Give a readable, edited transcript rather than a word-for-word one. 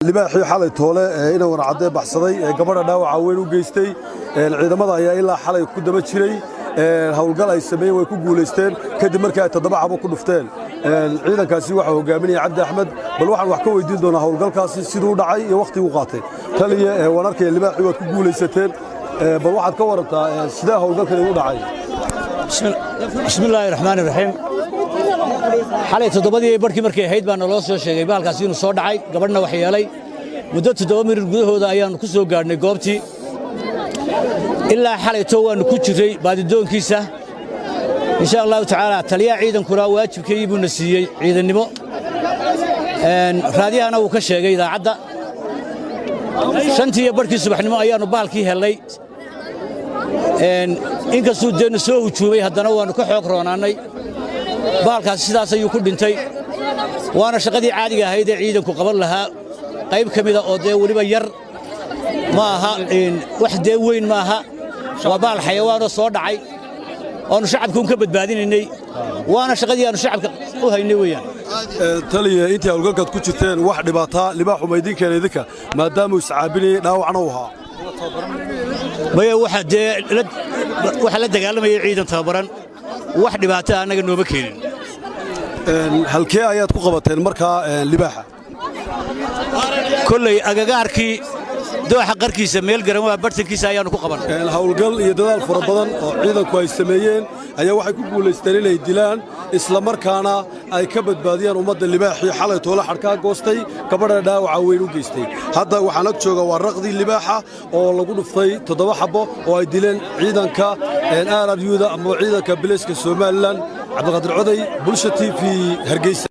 Libaaxii xalay toole ee ina Warcadee baxsaday ee gabadha dhaawaca weyn u geystay, ciidamada ayaa ilaa xalay ku daba jiray. Howlgal ay sameeyeen way ku guulaysteen kadib markii ay toddoba xabo ku dhufteen. Ciidankaasi waxaa hogaaminaya Cabdi Axmed. Bal waxaan wax ka weydiin doonaa howlgalkaasi siduu u dhacay iyo wakhtiguu qaatay. Taliye, waan arkaya libaaxii waad ku guulaysateen. Bal waxaad ka warantaa sidee howlgalkani u dhacay? Bismillaahi raxmaani raxiim. Xalay 7-dii barhkii markay ahayd baa naloo soo sheegay bahalkaasi inuu soo dhacay, gabadhna wax yeelay. Muddo 7 mirir gudahooda ayaannu ku soo gaadhnay goobtii. Ilaa xalayto waannu ku jirray baadidoonkiisa, insha Allahu tacaala. Taliyaha ciidankuna waajibkeygii buuna siiyey ciidannimo, raadiyahana wuu ka sheegay idaacadda. 5-tii iyo barhkii subaxnimo ayaannu bahalkii hellay. Inkastuu deennu soo hujuumay, haddana waannu ka xoog roonaannay. Bahalkaasi sidaas ayuu ku dhintay, waana shaqadii caadiga ahayd ee ciidanku qaban lahaa qayb ka mida oo dee weliba yar ma aha, wax dee weyn ma aha. Waa bahal xayawaanoo soo dhacay oannu shacabka un ka badbaadinaynay, waana shaqadii aannu shacabka u haynay weeyaan. Taliye, intii howlgalkaad ku jirteen wax dhibaataa libaaxu ma idiin keenay idinka, maadaamuu iscaabinayey, dhaawacna u ahaa? Maya, waxa dee waxaa la dagaalamayay ciidan tababaran. Wax dhibaato ah annaga nooma keenin. Halkee ayaad ku qabateen markaa libaaxa? Kolley agagaarkii dooxa qarkiisa, meel garan waa bartankiisa ayaannu ku qaban. Howlgal iyo dadaal fara badan oo ciidanku ay sameeyeen ayaa waxay ku guulaysteen inay dilaan, isla markaana ay ka badbaadiyaan ummadda libaaxii xalay toole xadhkaa goostay, gabadha dhaawaca weyn u geystay. Hadda waxaan ag jooga waa raqdii libaaxa oo lagu dhuftay toddoba xabbo oo ay dileen ciidanka RRU-da ama ciidanka bilayska Somaliland. Cabdiqaadir Coday, Bulsha TV, Hargeysa.